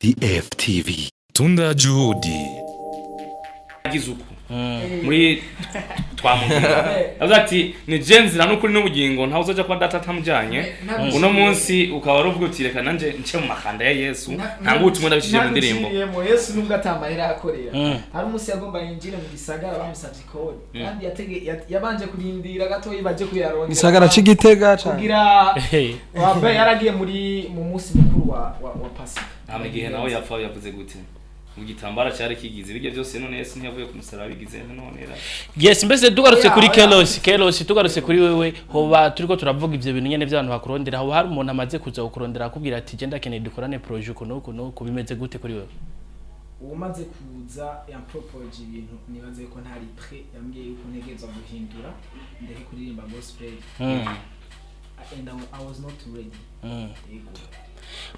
DFTV. Tunda Juhudi. Yagize uku muri twamubwira, avuze ati: "Ni je nzira n'ukuri n'ubugingo, ntawe uzoja kwa Data atamujanye." Uno munsi ukaba wari uvuga uti: "Reka nanje nce mu makanda ya Yesu, ntanga ubutumwa ndabishije mu ndirimbo." Ntaguciriyemo, Yesu nubwo atamahera yakorera, hari umunsi yagomba yinjire mu gisagara, bamusabye ikori, kandi yabanje kurindira gatoyi baje kuyarondera. Gisagara c'Igitega cane. Kugira wabe yaragiye muri mu munsi mukuru wa Pasika. Hama igihe nawe yapfa yavuze gute mu gitambara cyari kigize ibiryo byose? None Yesu ntiyavuye ku musaraba, bigize none ra? Yes, mbese tugarutse Oya, kuri oya. Kelos, Kelos, tugarutse kuri wewe, hoba turiko turavuga ivyo bintu nyene by'abantu bakurondera, hoba hari umuntu amaze kuza kukurondera akubwira ati: "Genda, keneye dukorane projet uku n'uku n'uku"? Bimeze gute kuri wewe? Umaze kuza yampropoje ibintu, nibaze ko ntari prêt. Yambwiye yuko ntegerezwa guhindura, ndeke kuririmba gospel, and I was not ready. Yego.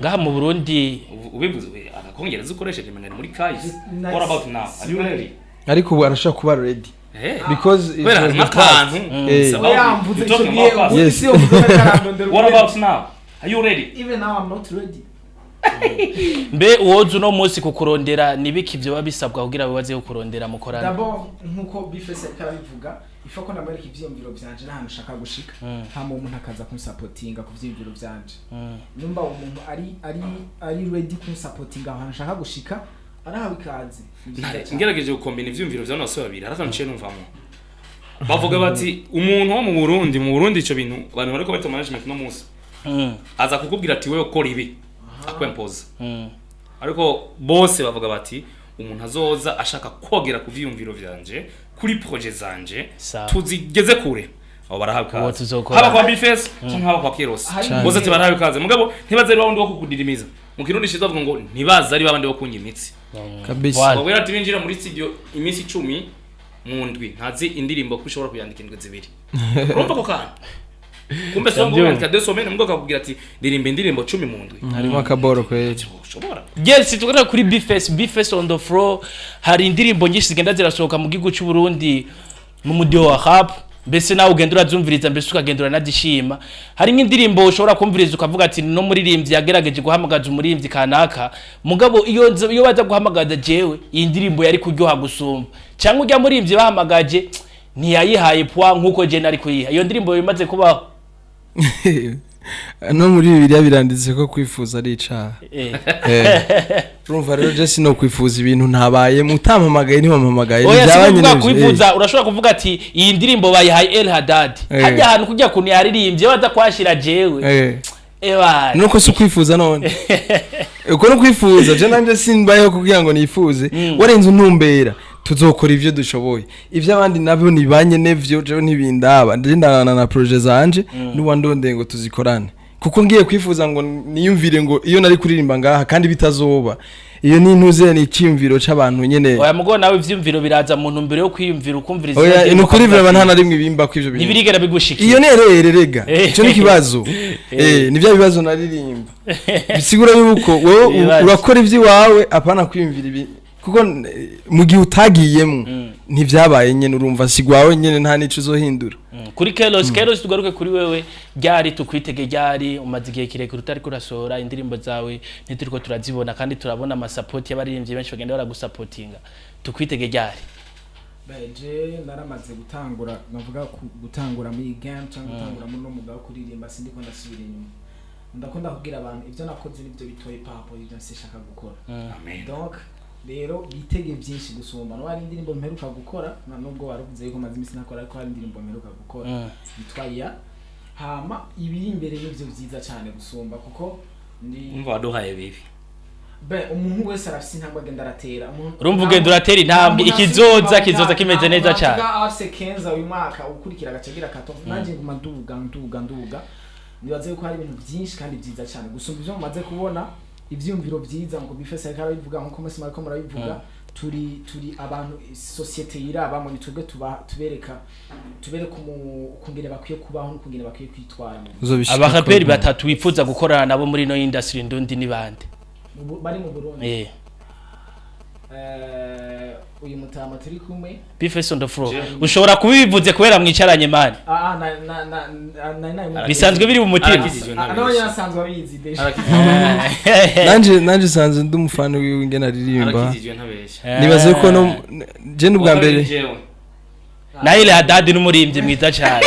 Ngaha mu Burundi? Ubivuze we agakongereza ukoresheje mengani muri kahise. Nice. What about now? Are you ready? Ariko ubu arashobora kuba ready because it Kubera was harimo the past. akantu. It's about- Oya, mvuze you're icyo talking gihe. about past. Yes. Si uvuze ko arandondera. What about now? Are you ready? Even now I'm not ready. Mbe uwoza uno munsi kukurondera, nibiki vyoba bisabwa kugira wibaze kukurondera mukorana? D'abord, nkuko Bifese ariko arabivuga, ifa ko ndamwereka ivyiyumviro vyanje n'ahantu nshaka gushika, hama umuntu akaza kunsapotinga ku vyiyumviro vyanje. Numva umuntu ari ready kunsapotinga ahantu nshaka gushika, arahawe ikaze. Ni vyiza cane. Ngerageje gukombina ivyumviro vya bose babiri, hari akantu nciye numvamo. Bavuga bati umuntu wo mu Burundi, mu Burundi ico bintu abantu bariko bita management no munsi, aza kukubwira ati: "Wewe ukora ibi", akwempoza. Ariko bose bavuga bati umuntu azoza ashaka kogera ku vyiyumviro vyanje, kuri projet zanje, Sawa. tuzigeze kure, abo barahawe Uwo ikaze. tuzokora. Haba kwa Bifes canke haba kwa Keros, Hari bose ati barahawe ikaze. Mugabo ntibaze ari babandi bo kukudirimiza. Mu Kirundi ciza bavuga ngo ntibaze ari babandi bo kunya imitsi. Kabisa. Voilà. Babwira ati binjira muri studio iminsi 10 mu ndwi, ntazi indirimbo ko ushobora kuyandika indwi 2. Urumva ko kantu kumbe so ngo Ndabyumva. yandika 2 semaines, mbwo akakubwira ati: "Ndirimba indirimbo 10 mu ndwi." Harimo akaboro kweli. Ushobora. Yes, tugarutse kuri Bface, Bface on the floor, hari indirimbo nyinshi zigenda zirasohoka mu gihugu cy'u Burundi mu mudiho wa rap. Mbese nawe ugenda urazumviriza, mbese ukagenda uranazishima. Hari nk'indirimbo ushobora kumviriza ukavuga ati: "No muririmbyi yagerageje guhamagaza umuririmbyi kanaka, mugabo iyo baza guhamagaza jewe, iyi ndirimbo yari kuryoha gusumba", cyangwa ujya muririmbyi bahamagaje ntiyayihaye poids nkuko je nari kuyiha iyo ndirimbo. Bimaze kubaho? No muri Bibiliya biranditse ko kwifuza ari icaha. Urumva rero, je sino kwifuza ibintu ntabayemo. Utampamagaye, ntiwampamagaye. Oya, si ntibyaba kuvuga nyene. kwifuza. Urashobora kuvuga ati: "Iyi ndirimbo bayihaye El Haddad, hajya ahantu kujya kuntu yaririmbye, baza kwashira jewe." Ewa. Nuko si ukwifuza none? Uko no kwifuza, je nanje simbayeho kugira ngo nifuze. Warenze untumbera, tuzokora ivyo dushoboye. Ivyo abandi nabyo nibanye nevyo, jewe ntibindaba. Nje ndabana na projet zanje n'uwandondeye ngo tuzikorane, kuko ngiye kwifuza ngo niyumvire ngo iyo nari kuririmba ngaha kandi bitazoba, iyo ni intuze, ni iciyumviro c'abantu nyene. Oya, mugo nawe ivyumviro biraza mu ntumbero yo kwiyumvira, ukumviriza Oya, indirimbo, ni ukuri. ukavuga Vraiment, nta ati, na rimwe bimba kw'ivyo bintu. Ntibirigera bigushikira? Iyo ni erere rega. Ico ni ikibazo. Ni bya bibazo naririmba, bisigura yuko wowe Ibibazo. urakora ivy'iwawe, apana kwiyumvira ibi, kuko mu gihe utagiyemwo ntivyabaye nyene, urumva sigwawe nyene, nta nico uzohindura. Kuri Kelos, Kelos, tugaruke kuri wewe. Ryari tukwitege? Ryari? Umaze igihe kirekire utariko urasohora indirimbo zawe, ntituriko turazibona, kandi turabona amasapoti y'abaririmbyi benshi bagenda baragusapotinga. Tukwitege ryari? Je naramaze gutangura, navuga gutangura muri iyi game cyangwa gutangura muri no mwuga wo kuririmba, sindiko ndasubira inyuma. Ndakunda kubwira abantu ibyo nakoze nibyo bitoye papo ibyo nshaka gukora. Amen. Donc rero bitege byinshi gusumba. No hari indirimbo mperuka gukora, na nubwo waravuze yuko maze iminsi nakora, ariko hari indirimbo mperuka gukora yitwa Ya. Hama ibiri imbere nivyo byiza cyane gusumba, kuko ndi Umva, waduhaye bibi. Be umuntu wese arafise intambwe agenda aratera. Urumva ugenda uratera intambwe, nta muntu ikizoza afise kizoza kimeze neza nta cyane. muntu afise 15 uyu mwaka ukurikira agace agira 14. Nanjye nguma nduga, nduga, nduga. Nibaze yuko hari ibintu byinshi kandi byiza cyane gusumba ibyo mumaze kubona. Ivyumviro byiza ngo Bifese ariko arabivuga, nkuko mwese mwariko murabivuga, turi abantu société yirabamo. Ni twebwe tuba tubereka ukungene bakwiye kubaho n'ukungene bakwiye kwitwara mu Uzobishika. Abaraperi batatu wifuza gukorana nabo muri no industry ndundi ni bande? Bari mu Burundi? Uyu mutama turi kumwe. B-Face on the floor, ushobora kubivuze kubera mwicaranye, man. Ah, na na na na na Bisanzwe biri mu mutima. Arakijijwe. Ah, nawe yasanzwe abizi déjà. Nanje sanzwe ndi umufana wiwe ingene aririmba. Arakijijwe, ntabeshya. Nibaze ko no je n'ubwa mbere. Jewe. Naile Haddad n'umurimbyi mwiza cyane.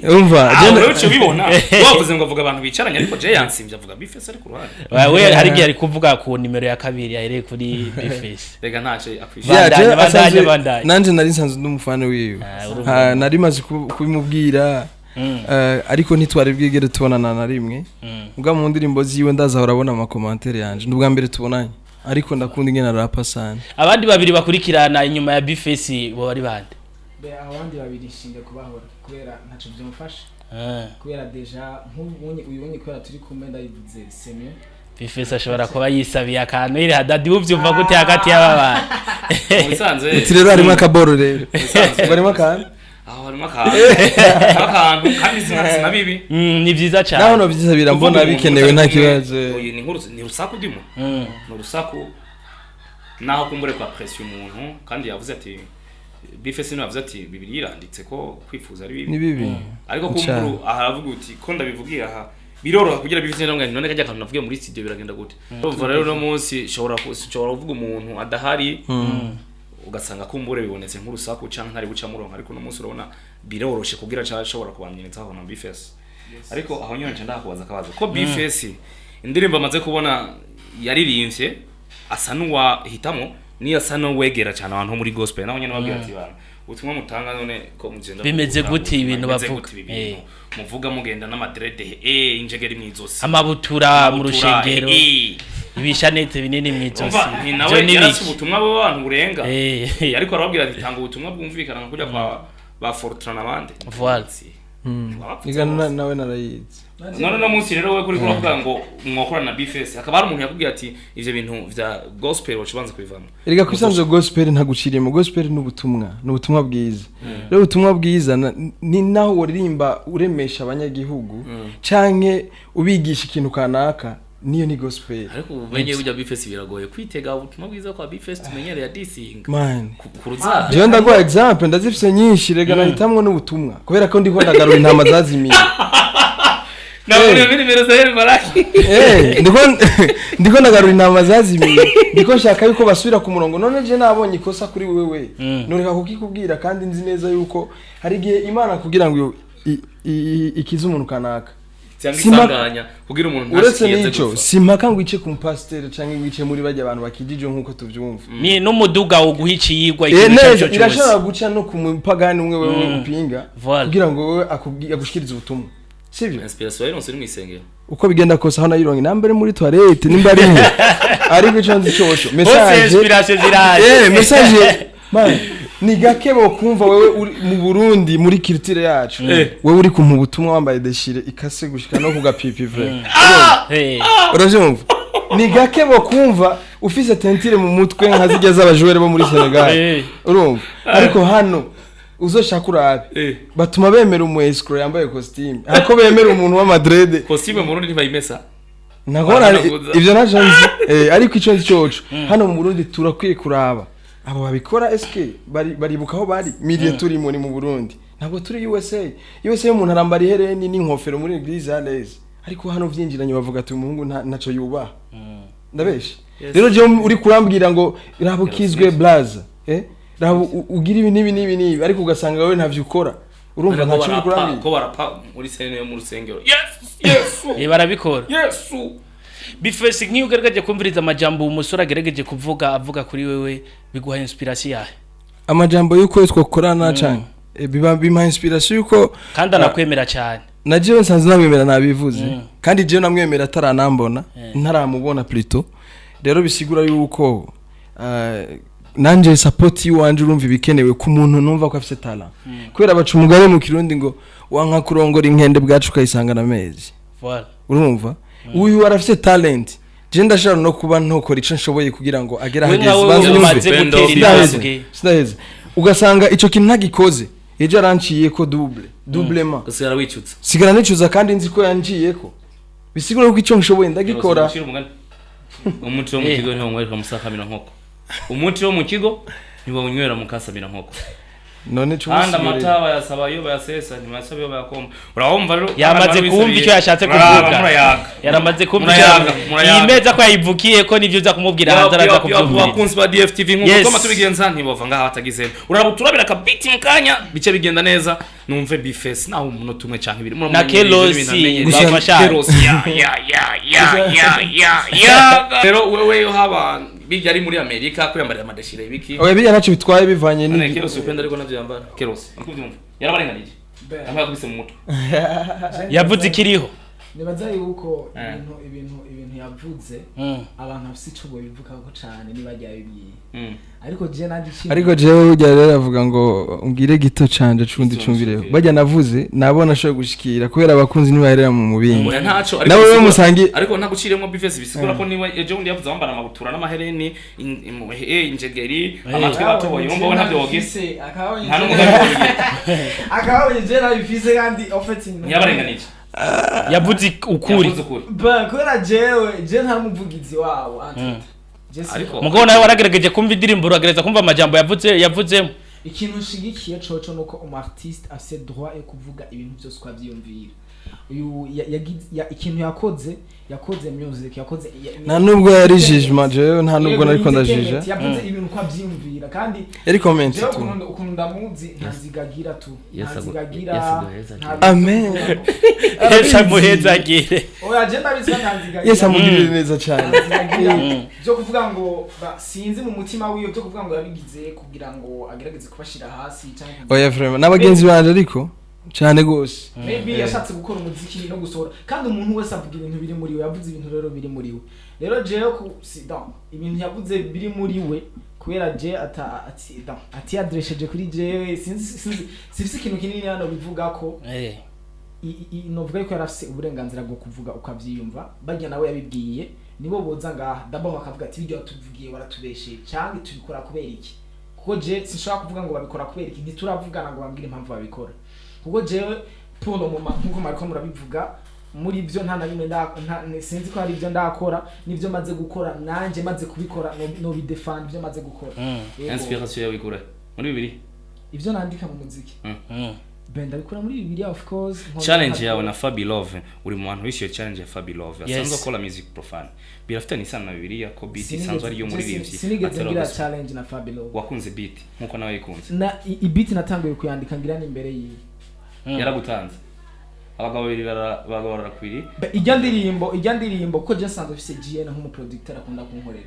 Umva. Ah, wewe uciye ubibona, wavuze ngo avuga abantu bicaranye, ariko je yansimvye avuga B-Face ari ku ruhande. We hari igihe ari kuvuga ku nimero ya kabiri yahereye kuri B-Face. Rega ntacyo akwishyura. Yeah, Bandanya, je bandanya, bandanya. Nanje nari nsanzwe ndi umufana wiwe. Ah, urumva. Ah, nari maze kubimubwira, ariko ntitwari bwigere tubonana na rimwe. Ubwa mu ndirimbo ziwe ndaza urabona ama commentaires yanje, ni ubwa mbere tubonanye, ariko ndakunda ingene arapa sana. Abandi babiri bakurikirana inyuma ya B-Face bo bari bande? Be abandi babiri nshinga kubahora kubera ntaco vyomfasha, kubera déjà nk'ubunye uyu kubera turi kumwe ndayivuze, c'est mieux. B-Face ashobora kuba yisabiye akantu. Iri Haddad, uvyumva gute hagati y'aba bantu? Mu bisanzwe Uti rero harimo akaboro rero. Bisanzwe. Ngo harimo akantu. Aho harimo akantu kandi sina bibi. Ni vyiza Naho cyane. novyisabira mbona Kuvuga umuntu bikenewe, nta utari kumwe, kibazo. Oyi, ni nkuru, ni urusaku ndimo. Ni urusaku naho kumbure kwa pression umuntu, kandi yavuze ati B-Face niwe yavuze ati Bibiliya iranditse ko kwifuza ari bibi. Ni bibi. Ariko Cane. kumburu aha aravuga uti ko ndabivugiye aha biroroha kugira B-Face ndamubwira nti none kajya kantu navugiye muri studio biragenda gute? Urumva rero uno munsi nshobora kuvuga umuntu adahari, ugasanga kumbure bibonetse nk'urusaku canke ntari buca muronka, ariko uno munsi urabona biroroshe kugira ashobora kubamenyetsa aho na B-Face. Ariko aho nyine nca ndakubaza akabazo ko B-Face indirimbo amaze kubona yaririmbye asa n'uwahitamo niyo asa n'uwegera cyane abantu bo muri gospel, naho nyine babwira ati bantu ubutumwa mutanga none ko mugenda Bimeze gutanga gute ubutumwa, ibintu bimeze bavuga? gute ibi bintu muvuga mugenda n'amadrede injegeri mw'izosi, Amabutura mu amabutura, rushengero, ibishanete binini mw'izosi. Umva, ni nawe Ivyo ni yarasi biki? ubutumwa bw'abantu burenga. Ariko arababwira ati tanga ubutumwa bwumvikana nka kujya kwa ba Fortran n'abandi. Voilà. Niga nawe narayizi. None uno munsi rero we kuri kuravuga ngo mwakorana na B-Face, hakaba hari umuntu yakubwiye ati ivyo bintu vya gospel wacubanza kubivamo. Erega kusanzwe gospel ntaguciriye mu gospel n'ubutumwa, ni ubutumwa bwiza. Rero ubutumwa bwiza ni naho waririmba uremesha abanyagihugu canke ubigisha ikintu kanaka, niyo ni gospel. Ariko ubumenye burya B-Face biragoye kwitega ubutumwa bwiza kwa B-Face tumenyereye ya disinga Man, ku ruzaha. jewe ndaguha example, ndazifise nyinshi. Rega nahitamwo n'ubutumwa kubera ko ndiko ndagarura intama zazimiye. Naburiye nimero za Heri Baraki. Ndiko ndagarura intama zazimiye, ndiko nshaka yuko basubira ku murongo. None je nabonye ikosa kuri wewe, noreka kukikubwira, kandi nzi neza yuko hari igihe Imana kugira ngo ikize umuntu kanaka Cyangwa isanganya kugira umuntu uretse ntashikirize n'ico gupfa. simpaka ngo ice ku mupasiteri canke ngo ice muri barya abantu bakijije nk'uko tuvyumva. Ni n'umuduga wo guha iciyigwa, ikintu icyo ari Neza cyo irashobora cyose. guca no ku mupagani umwe wewe upinga Voilà. kugira ngo wewe agushikirize ubutumwa, sivyo? Inspiration yaronse uri mw'isengero. Uko bigenda kose aho nayironke nambere muri toilette nimba ari he, ariko ico nzi coco Hose message inspiration ziraje. Message, man, ni gake bokumva wewe uri mu Burundi muri culture yacu, wewe uri kumpa ubutumwa wambaye déchiré ikase gushika no kugapipi vrai. Uravyumva, ni gake bokumva ufise teinture mu mutwe nka zirya z'abajoueur bo muri Senegal. Urumva, ariko hano uzoshaka urabe, batuma bemera umu escroc yambaye costume hako bemera umuntu w'amadrede. Costume mu Burundi ntibayimesa. Nagora Baranaguza. ivyo ntaco nzi, ariko ico nzi coco hano mu Burundi turakwiye kuraba abo babikora, eske bari baribuka aho bari milieu turimo? Ni mu Burundi, ntabwo turi USA. USA umuntu arambara ihereni n'inkofero muri église à l'aise, ariko hano vyinjiranye bavuga ati umuhungu ntaco yubaha. Ndabeshe? Rero jewe uri kurambwira ngo raba ukizwe blaza, raba ugira ibi n'ibi n'ibi n'ibi, ariko ugasanga wewe ntavyo ukora, urumva Ko ntaco uri barapa kurambwira. Ko barapa muri scène yo mu rusengero, Yesu, Yesu. Barabikora. Yesu. B-Face, nk'iyo ugerageje kumviriza amajambo uwo musore agerageje kuvuga, avuga kuri wewe, biguha inspiration yahe? Amajambo y'uko twakorana canke biba bimpa inspiration yuko Kandi anakwemera cyane. Na jewe nsanzwe namwemera, nabivuze, kandi jewe namwemera ataranambona, ntaramubona plutôt. Rero bisigura yuko nanje support yiwanje, urumva ibikenewe ku muntu numva ko afise talent, kubera baca umugani mu Kirundi ngo wanka kurongora inkende bwacu ukayisangana amezi. Voilà. Urumva uyu arafise talent, je ndashobora no kuba ntokora ico nshoboye kugira ngo agere We ahageze. nkawe Banza unyumve. umaze Bendo, gutera Sindaheze, intambwe. sindaheze. Ugasanga ico kintu ntagikoze, ejo aranciye ko double doublement. Usigara wicutse. Sigara nicuza kandi nzi ko yanciyeko. Bisigura ko ico nshoboye ndagikora. Ushira umugani, umuco wo mu kigo ntiwamwereka musakamira nkoko. Umuti wo mu kigo ntibawunywera mu kasamira nkoko. None Kandi amata bayasaba iyo bayasesa, ntibayasaba iyo bayakoma. Urabumva rero. Yamaze abantu kumva icyo yashatse Muraraba, kuvuga. murayaga. Yaramaze kumva. Murayaga, murayaga. Iyi meza ko yayivukiye ko nivyo uza kumubwira hanze araza kuvyumviriza. Abakunzi ba DFTV, nk'uko Yes. twama tubigenza, ntibova ngaha batagize. Uraba turabira akabiti mu kanya bice bigenda neza. Numve B-Face naho umunota umwe canke ibiri. Na Kelosi, Gusa- Kelosi, ya ya ya ya ya ya ya. Rero wewe haba bijya ari muri Amerika kwiyambarira amadeshire ibiki? Oya, biriya ntacyo bitwaye bivanye None n'ibi. Kelosi upenda ariko navyo yambara. Kelosi ukuvyumva yarabarenganije, amwe yakubise mu mutwe. Yavuze ikiriho. Nibaza yuko Eh. ibintu yavuze, abantu bafise ico bobivugako cane niba yabibwiye, ariko je nanje ikintu Ariko jewe burya rero avuga ngo umbwire gito canje cundi Gito cumvireho. nshikire. Bajya navuze nabona ashoboye gushikira kubera abakunzi ntibaherera mu mubindi. Oya, ntaco, ariko Nawe bisigura- musangi ariko ntaguciriyemo, B-Face, bisigura ko niwe ejo bundi yavuze wambara amabutura n'amahereni, injegeri, amatwi batoboye, wumva we ntabyo wogize, nta n'umugambi wobigira. Akabonye je nabifise kandi en fait Ntiyabarenganije. Yavuze ukuri. Yavuze ukuri. Ba kubera jewe je ntari umuvugizi wabo en fait. Je si- Ariko- Mugabo nawe waragerageje kumva indirimbo, uragerageza kumva amajambo yavuze yavudzemo. Ikintu nshigikiye coco nuko umu artiste afise droit yo kuvuga ibintu byose uko avyiyumvira. Uyu ikintu yakoze music yakoze Nta nubwo yari jugement, jewe nta nubwo Yego, nariko ni ndajija. entertainment, yavuze ibintu uko avyiyumvira kandi Yari comment jewe tu. ukuntu ndamuzi, ntazigagira tu, Yes, ntazigagira. yes, aguheza. Amen. Yesu amuhezagire. Oya, je ndabizi ko ntazigagira. Yesu amugirire neza cyane. Ntazigagira byo kuvuga ngo sinzi mu mutima wiwe, byo kuvuga ngo yabigize kugira ngo agerageze kubashira hasi cyangwa Oya, vraiment n'abagenzi banje ariko cyane gose. Maybe yashatse gukora umuziki no gusohora, kandi umuntu wese avuga ibintu biri muri we. Yavuze ibintu rero biri muri we. Rero jewe ku si donc ibintu yavuze biri muri we, kubera je ata ati donc ati adresheje kuri jewe, sinzi sifise ikintu kinini hano bivuga ko novuga yuko yari afise uburenganzira bwo kuvuga uko avyiyumva. Barya nawe yabibwiye nibo boza ngaha d'abord bakavuga ati: "Ibyo watuvugiye waratubesheye", canke "Tubikora kubera iki?" Kuko je sinshobora kuvuga ngo babikora kubera iki, ntituravugana ngo bambwire impamvu babikora. Kuko jewe pour le moment, nkuko mariko murabivuga, muri byo nta na bimwe sinzi ko hari ibyo ndakora n'ibyo maze gukora. Nanje maze kubikora no bidefend ibyo maze gukora. Yego. Inspiration yawe ikura muri bibiri? Ibyo nandika mu muziki, ben ndabikura muri Bibiliya, of course. Challenge yawe na Fabi Love, uri mu bantu wishyuye challenge ya Fabi Love Yes. asanzwe akora music profane, birafitanye isano na Bibiliya ko beat isanzwe ari iy'umuririmbyi, Sinigeze atari ngira gospel. challenge na Fabi Love. Wakunze beat nkuko nawe yikunze. Na i beat natanguye kuyandika ngira ni imbere yiwe. Yaragutanze abagabo babiri abagabo barakwiri. Ijya ndirimbo kuko je nsanzwe mfise GN nk'umuproducteur akunda kunkorera.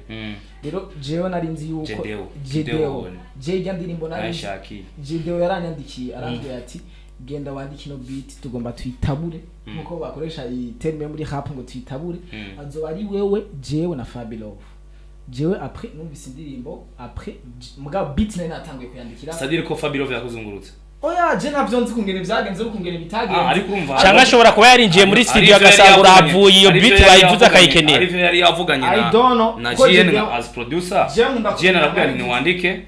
Rero jewe nari nzi yuko Jedeo. Jedeo. Jedeo. Je ijya ndirimbo nari nzi Nayishaki. Jedeo yaranyandikiye arambwira ati: "Genda wandike ino beat, tugomba tuyitabure", nkuko bakoresha iyi terme yo muri rap ngo tuyitabure. Azoba ari wewe, jewe na Fabi Love. Jewe après numvise indirimbo après mugabo beat nari natanguye kuyandikira. C'est-à-dire ko Fabi Love yakuzungurutse? Oya, je ntabyo nzi kungene vyagenze no kungene bitagenze. Ah, ariko urumva Cyangwa ashobora kuba yarinjiye muri studio Arivyo yari agasanga yavuganye- urahavuye, iyo arivyo beat yari bayivuze yavuganye- akayikenera. Arivyo yari yavuganye I na don't know. na Kuko GN as producer. Jewe nkunda GN arakubwira nti: "Niwandike."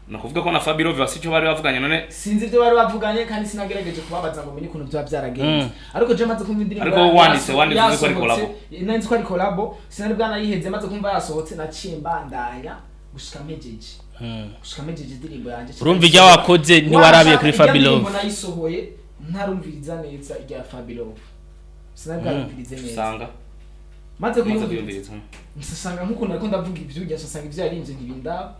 Ni ukuvuga ko na Fabi Love basi icyo bari bavuganye none. Sinzi ibyo bari bavuganye kandi sinagerageje kubabaza ngo menye ukuntu byaba byaragenze, ariko je maze kumva indirimbo Ariko wowe wanditse uzi ko ari yasohotse, collabo. Nari nzi ko ari collabo, sinari bwanayiheze. Maze kumva yasohotse naciye mbandanya gushika mpejeje indirimbo yanjye. Urumva ijya wakoze ntiwarabiye kuri Washaka, Fabi ijya Love. ndirimbo nayisohoye ntarumviriza neza irya Fabi Love, sinari bwayumvirize neza. Usanga Maze maze kuyumviriza kuyumviriza nsanga nk'ukuntu ariko ndavuga ibyo ujya nsanga ibyo yarinze ntibindaba.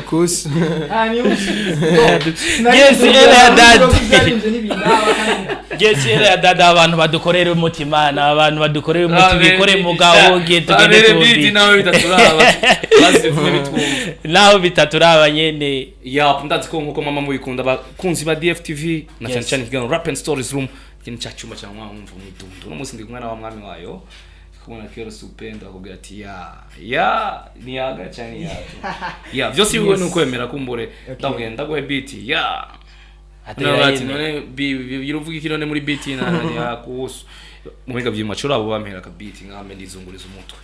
Kusi. Ah, ni Yes, era dad. Ibyo ntibindaba kandi. Yes, era dada, abantu badukorera umutima ni abantu badukorera umuti bikore mugahunge tugende Abere beat tumbi. Nawe bitaturaba bazivume bitwumva. Naho bitaturaba nyene. Ya, ndazi ko nkuko mama mubikunda, abakunzi ba DFTV na cyane cyane ikiganiro Rap and Stories Room, iki ni cya cyumba cya mwumva mwidundo. Uno munsi ndi kumwe na wa mwami wayo, kubona Kero Supendo akubwira ati: "Ya ya ni yaga cyane ya ya byose biwe ni ukwemera kumbure." Ndabwiye ndaguhe beat ya Atera None ati yemera. none biruvuga iki none muri beat na ya kuhusu muhinga byima cura abo bampera ka beat nkambe ndizunguriza umutwe.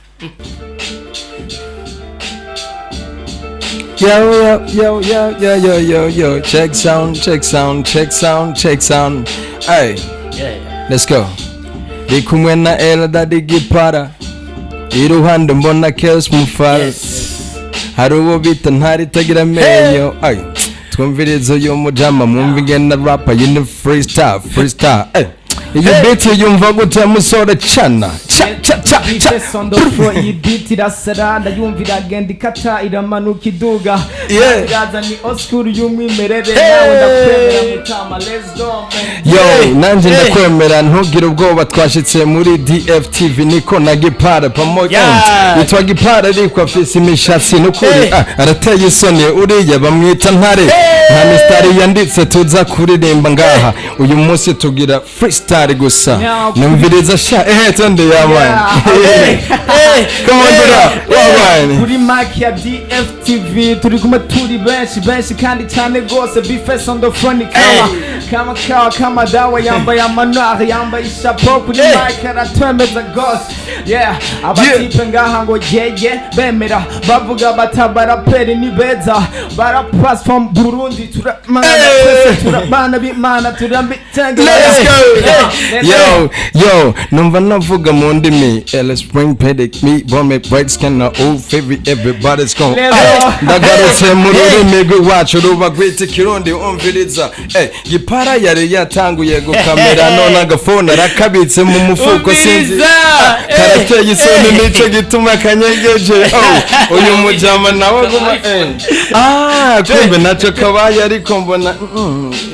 Yo, yo, yo, yo, yo, yo, yo, yo. Check sound, check sound, check sound, check sound. Hey, Yeah. let's go. Ndi kumwe na Ella Daddy Gipara. Iruhande mbona Kels Mufal, hari uwo bita Ntari itagira amenyo. Ay, twumvirize uyu mujama, mwumva ingena rapa yini freestyle freestyle. Eh, iyi beat yumva gute, musore? Cana ca ca ca ca. B-Face on the floor, iyi beat irasara, ndayumva iragenda ikata, iramanuka, iduga. Iraza ni old school y'umwimerere. Nawe ndakwemera mutama, let's go man. Yo, nanje ndakwemera, ntugire ubwoba. Twashitse muri DFTV, niko na Gipara pamoja. Yitwa Gipara ariko afise imishatsi nukuri. Ah, arateye isoni uriya bamwita Ntare. Nta mistari yanditse tuza kuririmba ngaha uyu munsi, tugira freestyle gusa. Numviriza sha, ehe, twende ya man. Come on, dura wa man. Kuri mic ya DFTV turi kumwe, turi benshi benshi kandi cyane gose. B-Face on the phone, kama kama kawa kama dawa, yambaye amanoir, yambaye ishapo kuri mic aratwemeza gose. Yeah, abatipe ngaha ngo yeye bemera bavuga bata baraperi ni beza, barapass from Burundi, turamana twese, turabana b'Imana, turambitenge. Let's go. Yeah. Yo, yo, numva navuga mu ndimi. Ella spring pedic me, bomb bright skin na old favorite, everybody's gone. Let's go. Ndagarutse mu rurimi rw'iwacu ruba rwita Ikirundi, umviriza. Eh, Gipara yari yatanguye gukamera none agafone arakabitse mu mufuko, sinzi. Umviriza. Karateye isoni, nico gituma kanyegeje. Oh, uyu mujama nawe guma eh. Ah, kumbe naco kabaye, ariko mbona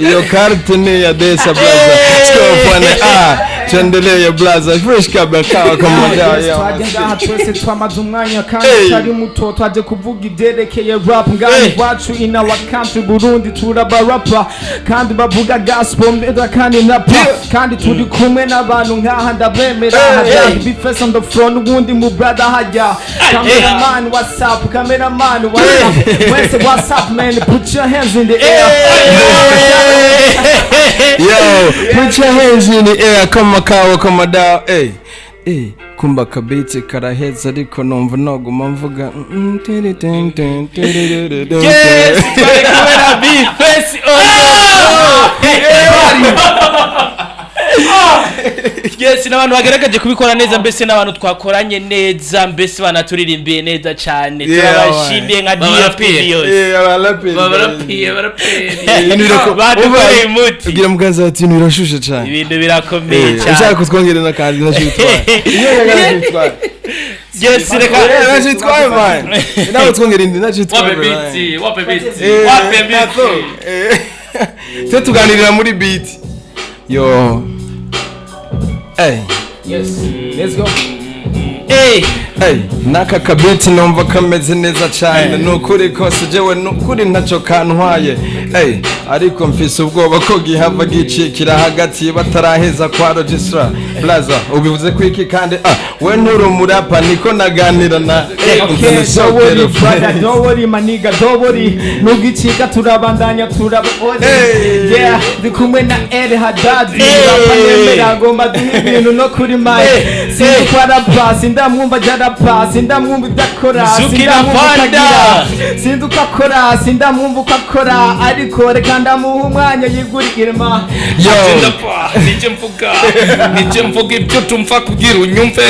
iyo carte ni ya Desa Blaza. Scope ah, tuendelee blaza, fresh kabla kawa kama Yes, ya. twaje ngaha twese twamaze umwanya kandi Hey. utari muto, twaje kuvuga ibyerekeye rap ngaha iwacu in our country Burundi. Turabarapa kandi bavuga gospel mbega kandi na pop, kandi turi kumwe n'abantu nkaha ndabemera. Hajya B-Face on the front, ubundi mu brother hajya cameraman, what's up cameraman, what's up mwese, what's up man, put your hands in the air. Yo, put your hands in the air kama kawa kama dawa. Hey. Eh, kumba kabiti karaheza, ariko numva noguma mvuga tiri tin tin, tiri tiri tin. Yes, twari kumwe na B-Face on the floor. Yes, n'abantu bagaragaje kubikora neza, mbese n'abantu twakoranye neza, mbese banaturirimbiye neza cyane. Turabashimiye nka Babarapiye. DFTV yose. Eh, abaraperi. Barapiye, barapiye. Ibintu Badukoreye umuti. Ubwira mugenzi ati ibintu birashushe cyane. Ibintu birakomeye Eh, ushaka cyane. kutwongereza kandi ntacyo bitwaye. Iyo ntacyo bitwaye. Yes, reka. Eh, ntacyo bitwaye man. Nawe twongera indi, ntacyo bitwaye. Wape beat, wape beat, Eh, wape beat. nato. Eh. Twe tuganirira muri beat. Yo. Hey. Yes, let's go. Eh, Hey, n'aka kabiti numva kameze neza cyane, ni ukuri kose jewe ni ukuri ntacyo kantwaye. Hey, ariko mfise ubwoba ko gihava gicikira hagati bataraheza kwa registra. Blaza, ubivuze ko iki kandi ah, we nturi umurapa, niko naganira na Okay, don't worry, brother, don't worry, my nigga, don't worry. Nugicika turabandanya turaba Hey. Yeah, ndi kumwe na El Haddad. Hey. Rapa nemera ngomba duha ibintu no kuri mic. Hey. Sinzi ko arapa, sindamwumva ajya arapa, sindamwumva ibyo akora, Zuki sindamwumva uko na agira. Panda. Sinzi uko akora, sindamwumva uko akora, ariko reka ndamuha umwanya yigurire ma. Yo. Ndapfa, nije mvuga, nije mvuga ibyo tumva kugira unyumve.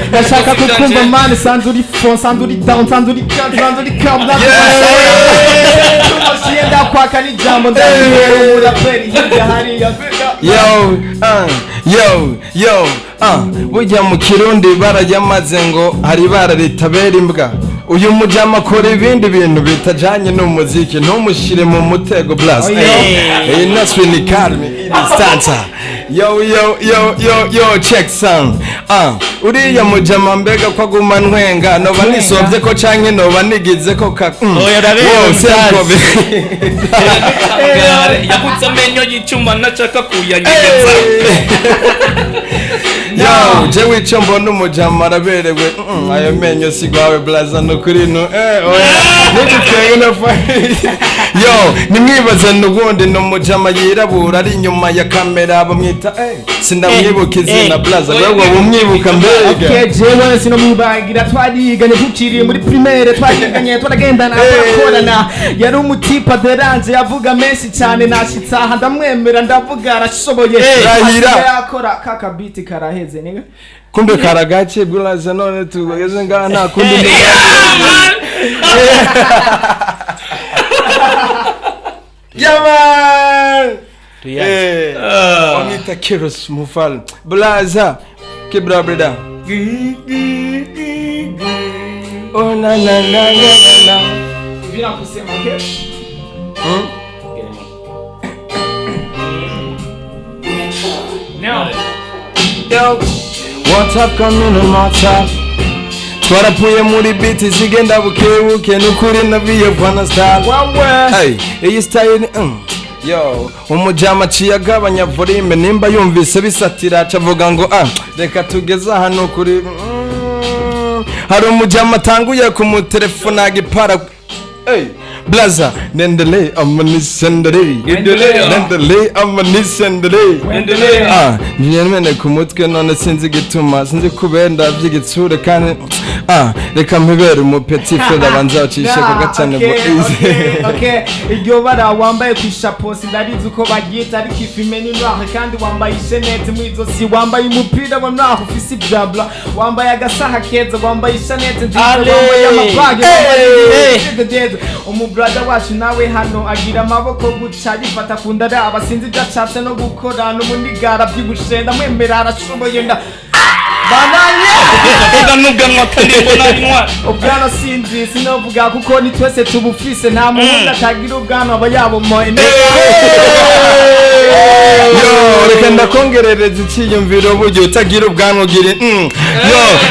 Ndashaka kukumva man, sanze uri phone, sanze uri down, sanze uri down, sanze uri calm, tumushiye ndakwaka n'ijambo, ndabwira umuraperi hirya hariya. Yo, yo yo, burya mu Kirundi barayamaze ngo hari ibara ritabera imbwa. Uyu mujama akora ibindi bintu bitajanye n'umuziki, ntumushire mu mutego blast. Oyo. Hey, naswe ni calme stanza. Yo yo yo yo yo, check sound. Uriya mujama mbega ko aguma ntwenga, noba Ntwenga. nisovye ko canke noba nigize ko ka Oya, uraberewe Wow, musaza. senkobe. Yagutse amenyo y'icyuma ntashaka kuyanyegeza. Yo, jewe icyo mbona umujama araberewe. Ayo menyo si gwawe blaza, nukuri no eh oya nigutwenga na fa. Yo, nimwibaze n'ubundi ni umujama yirabura ari inyuma ya kamera, bamwita sindamwibuka izina. Eh. Blaza, wewe umwibuka mbega? Okay, jewe sinomwibagira, twariganye tukiri muri primaire, twariganye, twaragendana, turakorana. Yari umutipa deranje, avuga menshi cyane. Nashitse aha ndamwemera, ndavuga arashoboye. Rahira. Asigaye akora kaka beat karaheze niga. Kumbe karagace bwuraza, none tugeze ngaha nta kundi. Yeah man. Tuyaze. Wamwita Keros Mufalme. Blaza. Kibra breda. Oh na na na na na na. Vina kusema okay. Now. Yo. What's up coming on my top? Twarapfuye muri beat zigenda buke buke, nukuri nabiye bwana style. Wawe. Hey, iyi style. Yo, umujama aciye agabanya volume, nimba yumvise bisatira acavuga ngo ah, reka tugeze ahantu kuri. Hari umujama atanguye kumutelefona agipara. Hey, blaza, nendele amanisendere. Endelea. Nendele amanisendere. Endelea. Ah, nyemene ku mutwe none sinzi igituma, sinzi kubenda by'igitsure kandi ah, reka mpibere umupeti frère abanza acishe ku gatane bo easy. Okay, iryo bara wambaye ku ishapo sinarizi uko baryita, ariko ifime ni noir, kandi wambaye ishenete mu izosi, wambaye umupira wa noir ufise ibyabla, wambaye agasaha keza, wambaye ishanete nziza, Ale! wambaye amabage, Hey! wambaye umubrada wacu nawe hano agira amaboko guca yifata ku ndaraba, sinzi ibyo ashatse no gukora n'umunigara byibushe, ndamwemera arashoboye nda bananye. Vuga n'ubwanwa kandi mbona intwari. Ubwanwa sinzi, sinovuga kuko ni twese tubufise, nta muhungu atagira ubwanwa aba yabomoye. Yo, reka ndakongerereza icyiyumviro, burya utagira ubwanwa ugira yo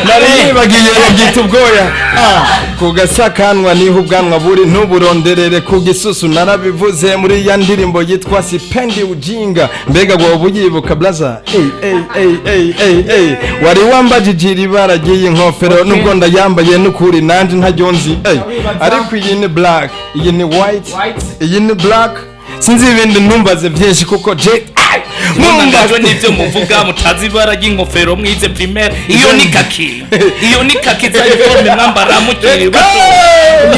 nari nibagiye babyita ubwoya. Ah, ku gasakanwa niho ubwanwa buri, ntuburonderere ku gisusu, narabivuze muri ya ndirimbo yitwa Sipendi Ujinga. Mbega wowe uyibuka, blaza? Ey ey ey ey ey ey, wari wambajije iri bara ry'iyi nkofero, nubwo ndayambaye n'ukuri nanje ntaryo nzi. Ey, ariko iyi ni black, iyi ni white. White. Iyi ni black, sinzi ibindi, ntumbaze byinshi kuko je Mungajwe n'ibyo muvuga, mutazi ibara ry'inkofero mwize primaire. Iyo ni kaki, iyo ni kaki za uniforme mwambara mukiri bato.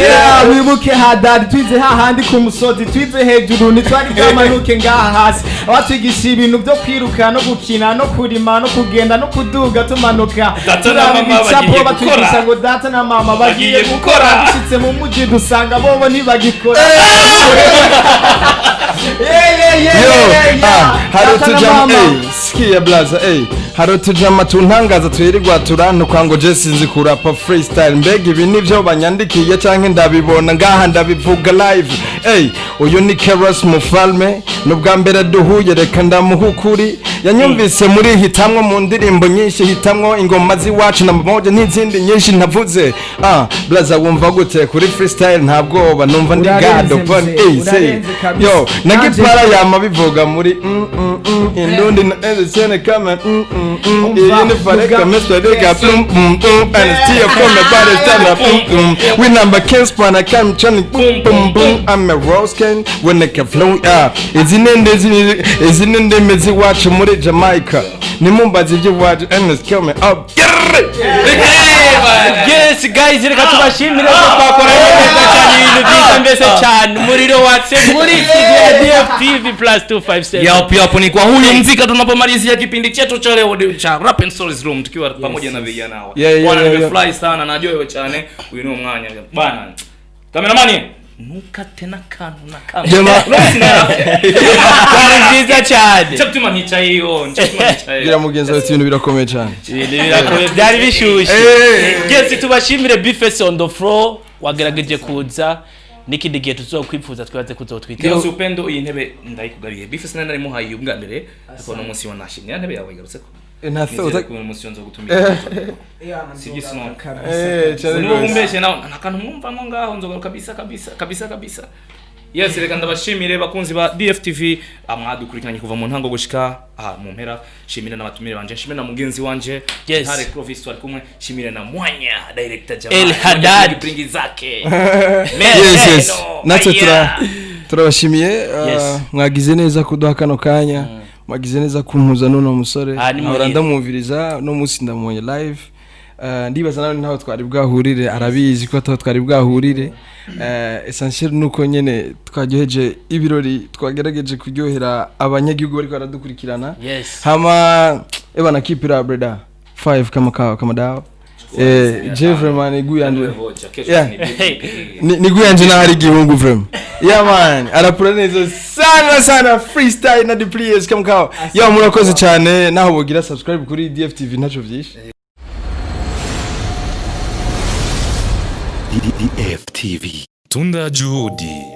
Yeah, wibuke hadari twize hahandi ku musozi, twize hejuru, ntitwari bwamanuke ngaha hasi, abatwigisha ibintu byo kwiruka no gukina no kurima no kugenda no kuduga tumanuka. Data na Turaba mama ibicapo bagiye batwigisha gukora. ngo data na mama bagiye Bagiye gukora. gukora. Dushitse mu muji dusanga bobo ntibagikora. Yeah, yeah, yeah, Yo, yeah, yeah. ah, hari Data na utujama mama. ey, sikia blaza, ey, hari utujama tuntangaza twirirwa turantukwa ngo je sinzi kurapa freestyle. Mbega ibi nivyo banyandikiye canke ndabibona ngaha ndabivuga live? Ey, uyu ni Keros Mufalme, nubwa mbere duhuye, reka ndamuha ukuri, yanyumvise muri hitamwo mu ndirimbo nyinshi, hitamwo ingoma z'iwacu na moja n'izindi nyinshi ntavuze. Ah, blaza, wumva gute kuri freestyle? Nta bwoba, numva ndi Urarenze, gado pon. mzee, Ey, say. urarenze kabisa. Yo, na Nanje- gipara yama bivuga muri indundi na sene kama iyi ni fareka meswereka and still come body stand up we number kings pana kam chani boom boom boom. I'm a rose king when they can flow. Ah, izi nende izi nende mezi wacu muri Jamaica, nimumbaze iby'iwacu and it's coming up. Yes guys, reka tubashimire ko twakoranye neza cyane, ibintu byiza mbese cyane, umuriro watse muri studio ya DFTV plus 257. Yap yap, ni kwa huyu mzika tunapomalizia kipindi chetu cha leo cha Rap and Stories Room tukiwa pamoja na vijana hawa. Yeah, Bwana, nimefurahi sana, najua wewe cyane uyu ni umwanya. Bwana. Cameraman, ntukate na kantu na kamwe. Jema. Byari byiza cyane. Cyo nticaye iyo, nicyo gituma nticaye. Gira mugenzi wawe, ibintu birakomeye cyane. Ibintu birakomeye, byari bishushe. Yes, tubashimire Bface on the floor wagerageje kuza, n'ikindi gihe tuzokwifuza twibaze kuzotwita. Kirose Upendo, iyi ntebe ndayikugariye. Bface nari narimuhaye ubwa mbere, ariko no munsi wanashimye. Ya ntebe yawe igarutse ko. Nta Nizere ko uyu munsi nzo gutumira. Sibyo sino. Cyane Niba rwose. wumbeshe nawe nta kantu mwumva nko ngaho nzogaruka kabisa kabisa kabisa kabisa. Yes, reka ndabashimire bakunzi ba DFTV mwadukurikiranye kuva mu ntango gushika aha mu mpera. Shimire n'abatumire banje, shimire na mugenzi wanje Ntare Clovis twari kumwe, shimire na Mwanya director Jamal El Haddad. bringi zake. Yes, natwe turabashimiye. Yes. Mwagize neza kuduha kano kanya, mwagize neza kumpuza n'uno musore. Ah, ni Nkahora muhira. ndamwumviriza, no munsi ndamubonye live. Ndibaza nawe ntaho twari bwahurire, arabizi ko ataho twari bwahurire. Essentiel nuko nyene twaryoheje ibirori, twagerageje kuryohera abanyagihugu bariko baradukurikirana. Yes. Hama ebana, keep it up brother. 5 kama kawa kama dawa. Je vraiment ni guyanje. Yeah. Ni guyanje na hari igihungu vraiment. Yeah man, arapura neza sana sana, freestyle na the players kama kawa. Yo, murakoze cyane, naho bogira subscribe kuri DFTV ntaco vyishe. DFTV. Tunda Juhudi.